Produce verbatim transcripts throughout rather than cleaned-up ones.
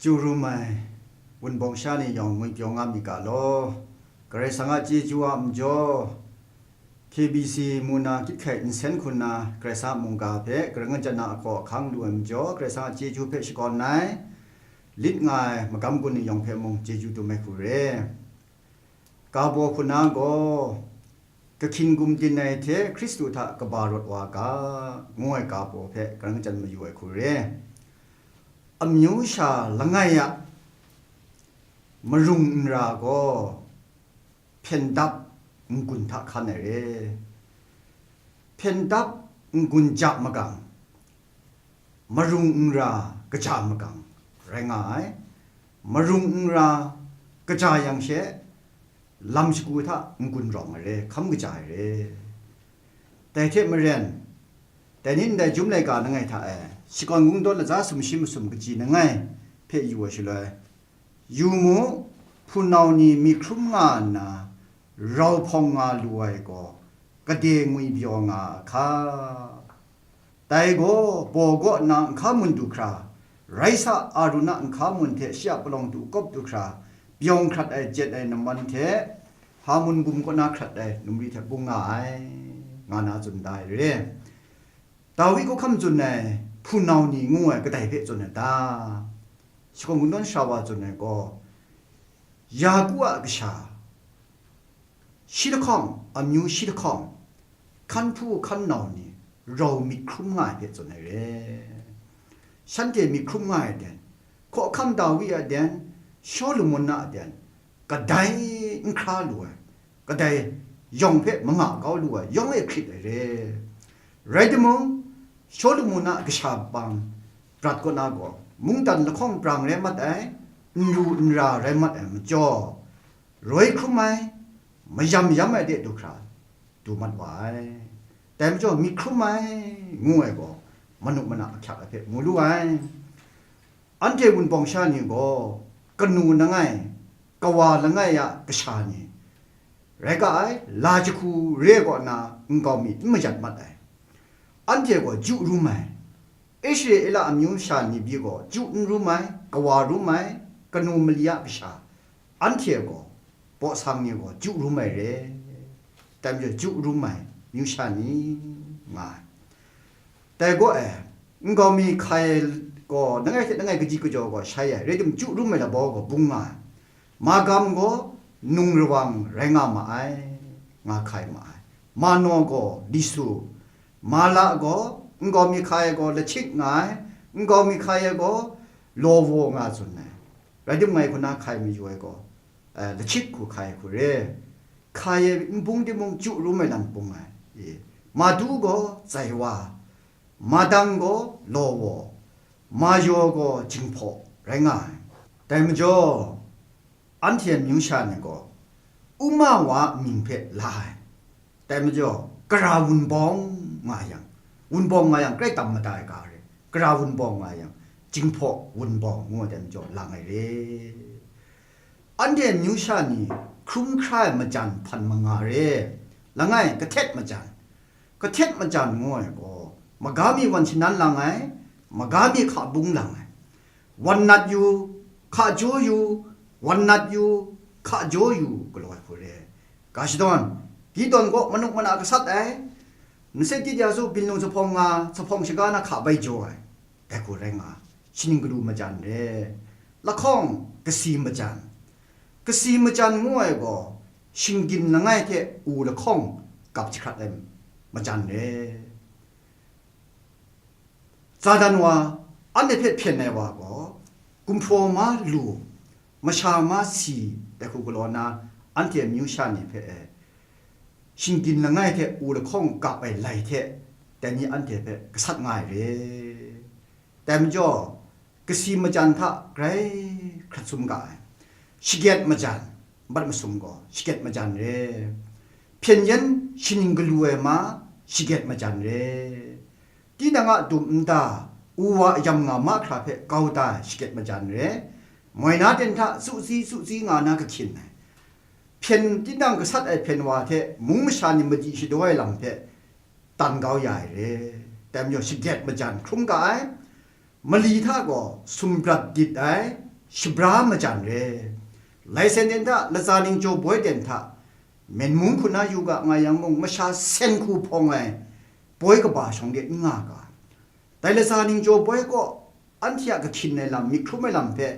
Chyu rum ai Wunpawng sha ni yawng ngwipyaw nga myit ga law. Karai Kasang a chyeju a majaw, K B C mu na kyit hkai nsen hkun na Karai Kasang a mungga hpe karai kachyan na ahkaw ahkang lu ai majaw, Karai Kasang a chyeju hpe shakawn ai, lit nga ai magam gun ni yawng hpe mung chyeju dum ai hku re. Ga baw hku na gaw, kahkying gumdin ai hte Hkristu hta kaba rawt wa ga, ngu ai ga baw hpe karai kachyan mayu ai hku re. Amyu sha langai a marung nra gaw hpyen dap n-gun hta hkan ai re. Hpyen dap n-gun ja magang, marung nra kaja magang rai nga ai. Marung nra kaja yang she, lam shagu hta n-gun rawng ai re, hkam kaja ai re. Dai hte maren, dai ni ndai jum laika langai hta e, shakawn kungdawn latsa sumshi masum kaji langai hpe yu ai shaloi, yu mu, hpunau ni myi hkrum nga nna, rau hpawng nga lu ai gaw, kade ngwipyaw nga a hka. Dai gaw baw kaw nna nhka mun du hkra, rai sa, Arun a nhka mun hte shi a palawng du kawp du hkra, byawng hkrat ai jet ai namwan hte, Hamun gum kaw na hkrat ai numri hte bung nga ai, nga na tsun da ai re. Dawi hkawhkam tsun ai hpunau ni ngu ai kadai hpe tsun ai ta? Shakawn kungdawn sha wa tsun ai gaw, Yaku a kasha, shi lahkawng, amyu shi lahkawng, hkan hpu hkan nau ni rau myit hkrum nga ai hpe tsun ai re. Shanhte myit hkrum nga ai den, hkawhkam Dawi a den, Shawlumon a den, kadai n hkra lu ai, kadai yawng hpe manga kau lu ai, yawng e hkrit ai re. Rai timung, Shawlumon a kasha bang prat kaw na gaw, mungdan lahkawng prang rai mat ai, n ru n ra rai mat ai majaw, roi hkrum ai, mayam yam ai de du hkra du mat wa ai. Dai majaw, myit hkrum ai ngu ai gaw, manuk mana ahkyak ai hpe mu lu ai. Anhte Wunpawng sha ni gaw, kanu langai, kawa langai a kasha ni rai ga ai, la jahku re ai kaw na nkau mi n mayat mat ai. Anhte gaw ju rum ai, Israela amyu sha ni pyi gaw ju n rum ai, kawa rum ai, kanu mali a kasha, anhte gaw, baw sang ni gaw ju rum ai re, dai majaw ju rum ai myu sha ni nga ai. Dai gaw e, nkau mi hkai gaw langai hte langai kaji kajaw gaw shai ai, rai timung, ju rum ai labau gaw bung nga ai. Magam gaw nung rawang rai nga ma ai, nga hkai ma ai. Manaw gaw lisu, Mala gaw nkau mi hkai ai gaw lachik nga ai, nkau mi hkai ai gaw law waw nga tsun ai. Rai timung, ngai hku na hkai mayu ai gaw, eh, lachik hku hkai ai hku re. Hkai ai nbung timung, ju rum ai lam bung ai. E, Madu gaw zaiwa, Madang gaw law waw, Mayaw gaw jinghpaw rai nga ai. Dai majaw, anhte amyu sha ni gaw, Uma wa a mying hpe la ai. Dai majaw, kara wunbawng nga yang, wunbawng nga yang, grai tam mada ai ga re, kara wunbawng nga yang, jinghpaw wunbawng ngu ai dai majaw lang ai re. Anhte amyu sha ni hkrum hkra ai majan hpan manga re, langai, kahtet majan. Kahtet majan ngu ai gaw, maga mi wan shanan lang ai, maga mi hka bung lang ai. Wan nat yu, hka jaw yu, wan nat yu, hka jaw yu, galaw ai hku re. Ga shadawn, Gideon gaw manuk mana gasat ai, nse tit ya su, byin lung jahpawng nga, jahpawng shaga na hka bai jaw ai, dai hku rai nga, shaning galu majan re. Lahkawng kasi majan. Kasi majan ngu ai gaw, shinggyim langai hte u lahkawng gap jahkrat ai majan re. Satan wa, anhte hpe hpyen ai wa gaw, gumhpraw ma lu, masha ma si, dai hku galaw na, anhte amyu sha ni hpe e, shinggyim langai hte u lahkawng gap ai lai hte, dai ni anhte hpe gasat nga ai re. Dai majaw, kasi majan hta grai hkrat sum ga ai. Shagyet majan, mat masum gaw, shagyet majan re. Hpyen yen shaning galu ai ma, shagyet majan re. Tinang a dum nta, u wa yam nga mahkra hpe kau da ai shagyet majan re. Moi na ten hta sutsi sutsi nga na kahkyin ai. Hpyen tinang gasat ai hpyen wa hte mung masha ni madi shadaw ai lam hpe tan kau ya ai re. Dai majaw, shagyet majan hkrum ga ai. Mali hta gaw sumrat dit ai, shabra majan re. Laisen ten hta, latsa ningjaw boi ten hta, Myen mung hku na yu ga nga yang mung, masha sen hku hpawng ai boi kaba shawng de n nga ga. Dai latsa ningjaw boi kaw anhte a kahkyin ai lam, myit hkrum ai lam hpe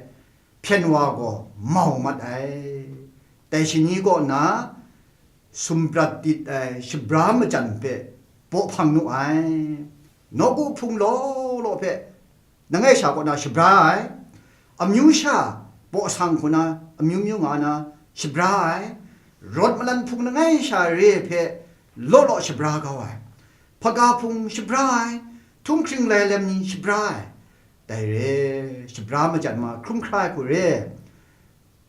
hpyen wa gaw mau mat ai. Dai shani kaw na sumrat tit ai shabra majan hpe baw hpang nu ai. Nawku hpung law law hpe langai sha kaw na shabra ai, amyu sha baw sang hku na amyu myu nga na shabra ai, rawt malan hpung langai sha re hpe law law shabra kau ai, hpaga hpung shabra ai, htunghkring lai lem ni shabra ai, dai re, shabra majan ma hkrum hkra ai hku re.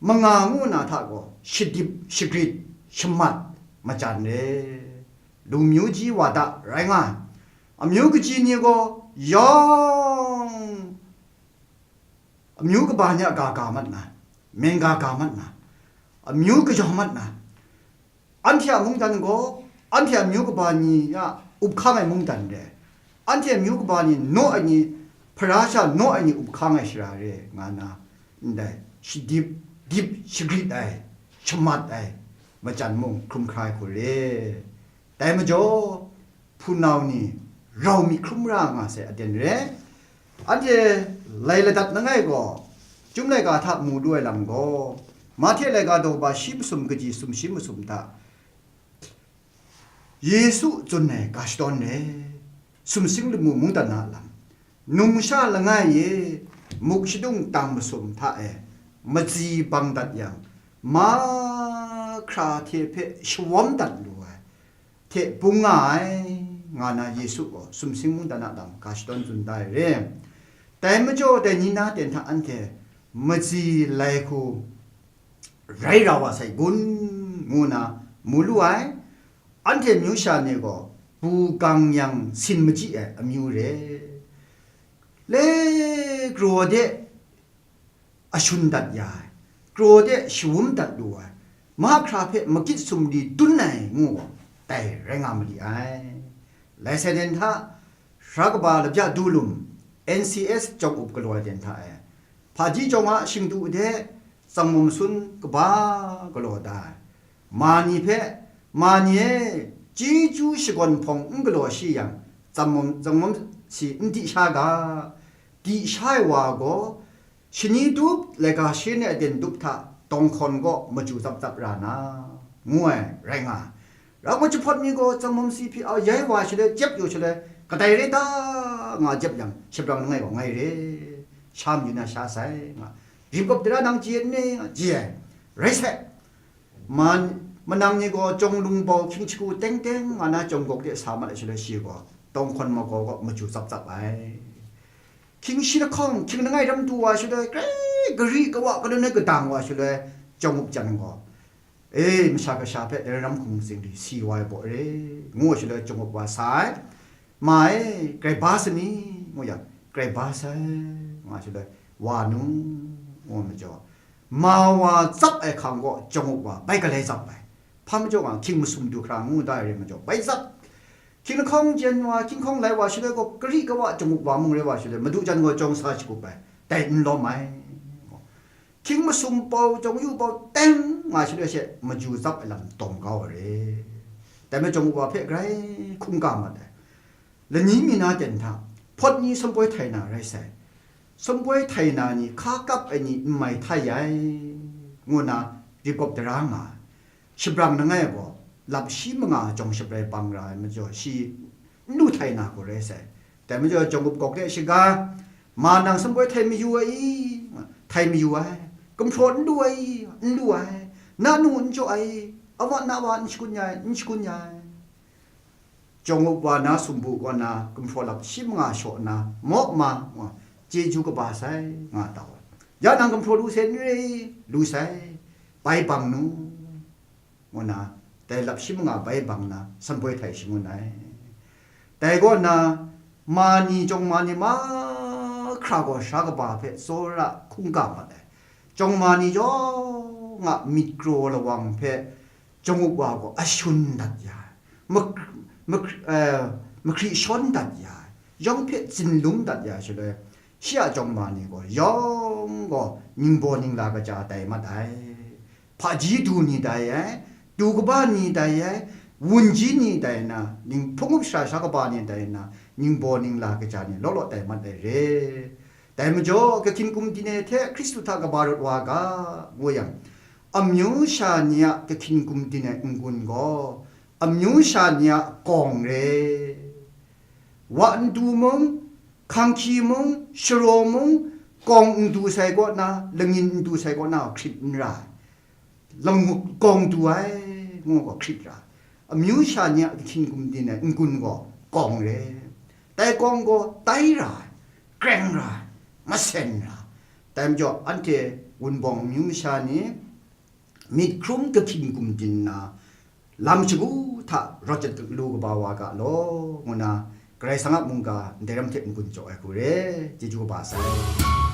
Manga ngu na hta gaw shadip, shagrit, shamat, majan re. Lu myu ji wa da rai nga ai. Amyu kaji ni gaw yawng amyu kaba ni a ga ga mat na, myen ga ga mat na, amyu kayawng mat na, anhte a mungdan gaw anhte a amyu kaba ni a up hkang ai mungdan re, anhte a amyu kaba ni naw ai ni, hpara sha naw ai ni up hkang ai shara re nga na, ndai shadip, dip shagrit ai, shamat ai majan mung hkrum hkra ai hku re. Dai majaw, hpunau ni rau myit hkrum ra nga sai aten re. Anhte lai ladat langai gaw, Chyum laika hta mu lu ai lam gaw, Mahte laika daw ba shi masum kaji sumshi masum hta, Yesu tsun ai ga shadawn re, sumsing lamu mungdan na lam, numsha langai e muk shadung tang masum hta e matsi bang dat yang, mahkra hte hpe shawam dat lu ai hte bung nga ai, nga na Yesu gaw sumsing mungdan a lam ga shadawn tsun da ai re. Dai majaw dai ni na ten hta anhte matsi lai hku rai ra wa sai gun, ngu na mu lu ai. Anhte amyu sha ni gaw bu gang yang sin machyi ai amyu re. Le kraw de ashun dat ya ai, kraw de shawum dat lu ai, mahkra hpe magit sumri dun ai ngu gaw, dai rai nga ma li ai. Lai sai den hta, Sara kaba labya du lum, N C S jawng up galaw ai den hta e, hpaji jawng a shingdu de tsangmawm sun kaba galaw da ai. Ma ni hpe, ma ni e, chyeju shakawn hpawng n galaw shi yang, tsangmawm, tsangmawm si n di sha ga, di sha ai wa gaw, shani tup, laika shi ni a den tup hta dawng hkawn gaw maju tsap tsap ra na, ngu ai rai nga ai. Rau jahpawt mi gaw tsangmawm si hpyi au yai wa shaloi, jep yu shaloi, kadai rai ta nga jep yang, shabrang langai gaw ngai re, sha mayu na sha sai nga, rip gawp dara nang chye n ni nga, chye ai, rai sai. Man, manang ni gaw jawng lungbau hkying shagu teng teng nga na jawng gawk de sa mat ai shaloi, shi gaw dawng hkawn magau gaw maju tsap tsap ai. Hkying shi lahkawng, hkying langai ram du wa shaloi, grai gari kawa kadun ai kadang wa shaloi, jawng up jan gaw, e, masha kasha hpe dai ram hkum zingri si wa ai baw re, ngu shaloi jawng up wa sa ai. Ma e, grai ba sa ni? Ngu yang, grai ba sai, nga shaloi, wa nu, ngu majaw, ma wa tsap ai hkang gaw jawng up wa bai galai tsap ai. Hpa majaw nga, hkying masum du hkra ngu da ai re majaw, bai tsap. Hkying lahkawng jen wa, hkying hkawng lai wa shaloi gaw, gari kawa jawng up wa mung rai wa shaloi, madu jan gaw jawng sa shagup ai, dai n lawm ai. Hkying masum pau, jawng yu pau teng nga shaloi she, maju tsap ai lam tawng kau ai re. Dai majaw, jawng up wa hpe grai hkungga mat ai. Lani mi na ten hta, hpawt ni sumpai htai na rai sai. Sumpai htai na ni hka kap ai ni n mai htai ai, ngu na rip gawp dara nga ai. Shabrang langai gaw, lap shi manga jawng shabrai bang ra ai majaw, shi n lu htai na hku rai sai. Dai majaw, jawng up gawk de shaga, ma nang sumpai htai mayu ai i? Htai mayu ai. Gumhpraw n lu ai i? N lu ai. Na nu n jaw ai i? Awa na wa n shagun ya ai? N shagun ya ai. Jawng up wa na sumpu kaw na gumhpraw lap shi manga shaw na, maw ma, chyeju kaba sai, nga tau ai. Ya nang gumhpraw lu sai n re i? Lu sai. Bai bang nu, ngu na, dai lap shi manga bai bang na, sumpai htai shangun ai. Dai kaw na, ma ni, jawng ma ni mahkra gaw sara kaba hpe tsawra hkungga mat ai. Jawng ma ni yawng a myit kraw lawang hpe jawng up wa gaw ashun dat ya ai, mak-, mak-, eh, mahkri shawn dat ya ai, yawng hpe tsin lum dat ya ai shaloi, Shi a chyawm ma ni gaw yawng gaw ningbaw ningla kaja tai mat ai. Hpaji du ni tai ai, du kaba ni tai ai, wunji ni tai na, ning hpung up sara sha kaba ni tai na, ningbaw ningla kaja ni law law tai mat ai re. Dai majaw, kahkyin kumtin ai hte Hkristu hta kaba rawt wa ga, ngu yang, amyu sha ni a kahkyin kumtin ai n-gun gaw, amyu sha ni a kawng re. Wa ntu mung, hkanghki mung, sharaw mung, kawng n du sai kaw na, langyin n du sai kaw na hkrit n ra ai. Lamu kawng du ai, ngu gaw hkrit ra ai. Amyu sha ni a kahkyin kumtin ai n-gun gaw kawng re. Tai kawng gaw tai ra ai, kreng ra ai, masen ra ai. Dai majaw, anhte wunbawng amyu masha ni myit hkrum kahkyin kumtin nna, lam shagu hta rawt jat lu kaba wa ga law, ngu na Karai Kasang a mungga ndai ram hte n-gun jaw ai hku re. Chyeju kaba sai.